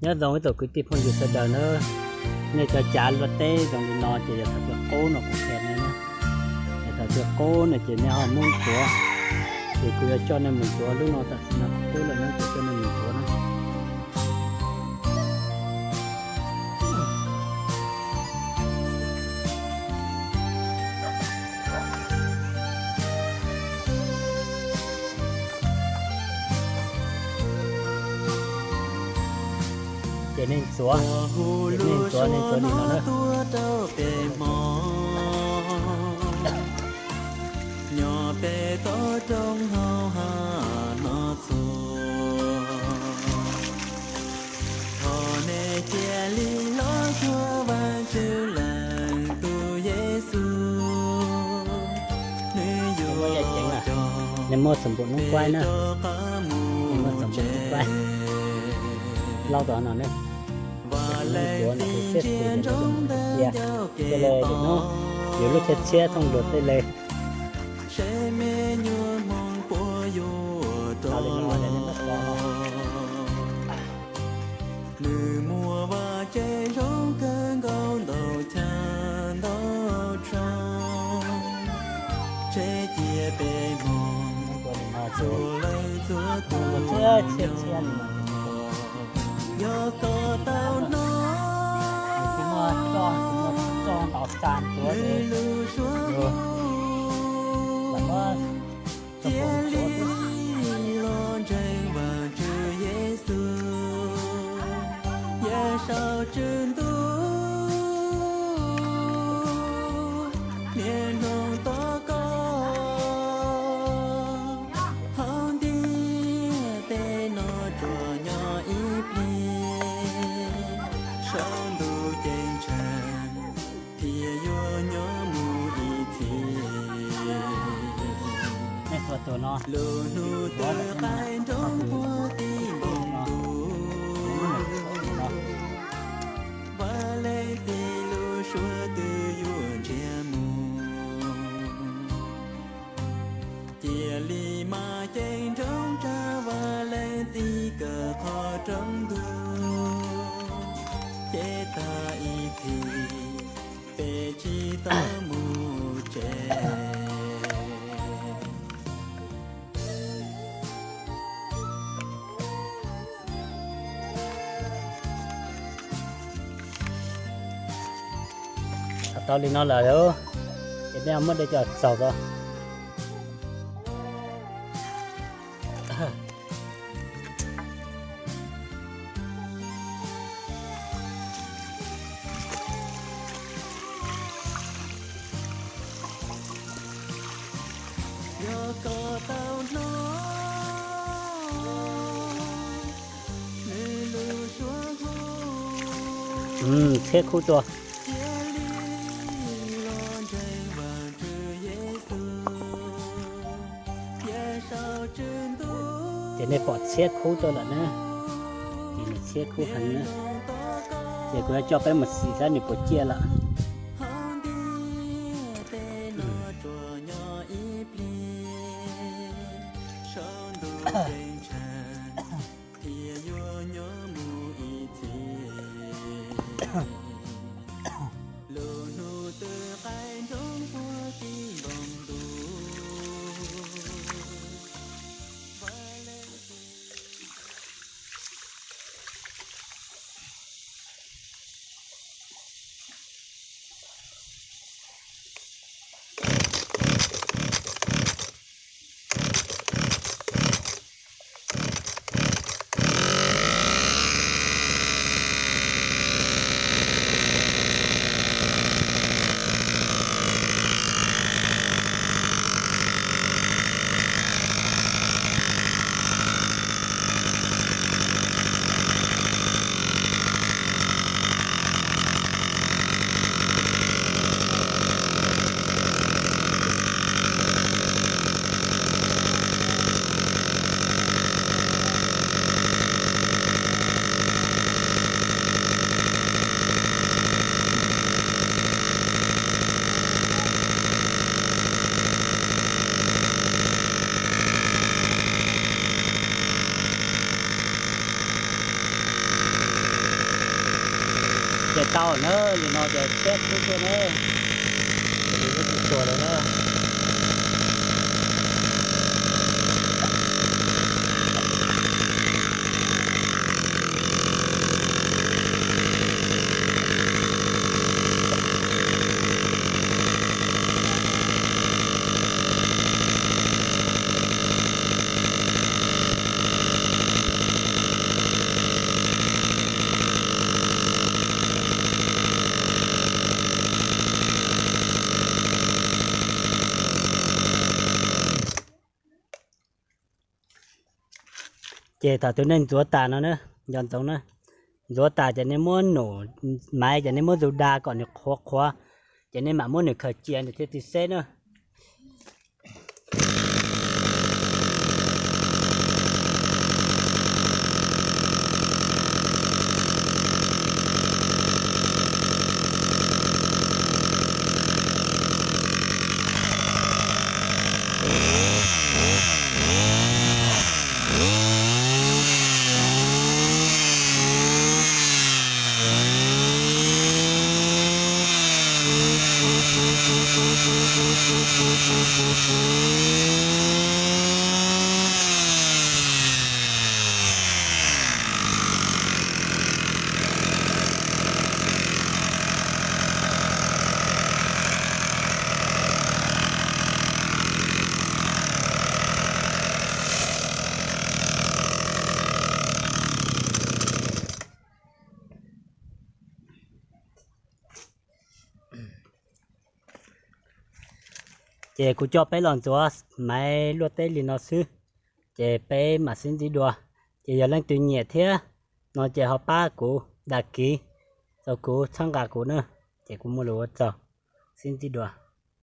Nyob zoo ib tsoom kwv tij phooj ywg sawv daws na, nej cov cav luaj teb zoo li no ces yog thaum twg qub no kuv qhia nej na. Yog thaum twg qub no ces nej ho muab ntxuav, ces kuv yuav coj nej mus ntxuav. Lub no tam sim no qub lawm na, kuv coj nej mus ntxuav na. Ces nej ntxuav, ces nej ntxuav, nej ntxuav li no na. Nyob pem toj roob hauv hav no txhua, thov nej cia li los cuag Vajtswv leej tus Yexus, nws yuav coj nej muab xam npum noob kuaib na, nej muab xam npum noob kuaib laub rau no ne. Vaj leej txiv ntsim nroo rau cov ncauj kev no, yus lub txhiab txhiab thooj luag tej le. Seb me nyuam hmoov puas yuav rov los. Nws muaj vaj tse zoo kawg nkaus ntau chaw ntau rau, tseg cia peb hmoob txhua leej txhua tus nyob. Yog koj tau hnov nws lub suab hu, cia li los ntseeg Vajtswv Yexus, yawm saub tswj ntuj, niaj hnub tos koj. Hauv ntiaj teb no tsuas nyob ib pliag, saum ntuj ceeb tsheej thiaj yuav nyob mus ib txhis. Lub hnub twb qaij nroo puag tim npoo ntuj, Vaj Leej Txiv lub suab twb yuav ntsiag mus. Cia li mas ceeb nrooj tsa Vaj Leej Txiv kawm qhov rooj ntuj, ces tag ib txhis peb tsis tau mus tsev. Tau li no lawm, ces nej muab de coj txaug tau. Yog koj tau hnov nws lub suab hu, txhiab khub tuaj. Ces nej pom txhiab khub tuaj lawm na. Ces nws txhiab khub heev na. Ces kuv yuav coj peb mus xim saib nws puas ciaj lawm. Ces tau na, li no ces thiab xwb tuaj na, ces li lub tsis tshua lawm na. Ces thaum tus nej ntxuav tas no na, nco ntsoov na, ntxuav tas ces nej muab num maiv ces nej muab zus da kom nws qhuav qhuav, ces nej mam muab nws khaws cia nws thiaj tsis seb na. Ces kuv coj peb los ntxuav maiv luaj teb li no xwb, ces peb mam sib ntsib dua. Ces yog leej twg nyiam thiab no ces ho pab kuv đăng ký rau kuv txhawb nqa kuv na, ces kuv muaj lus ua tsaug, sib ntsib dua.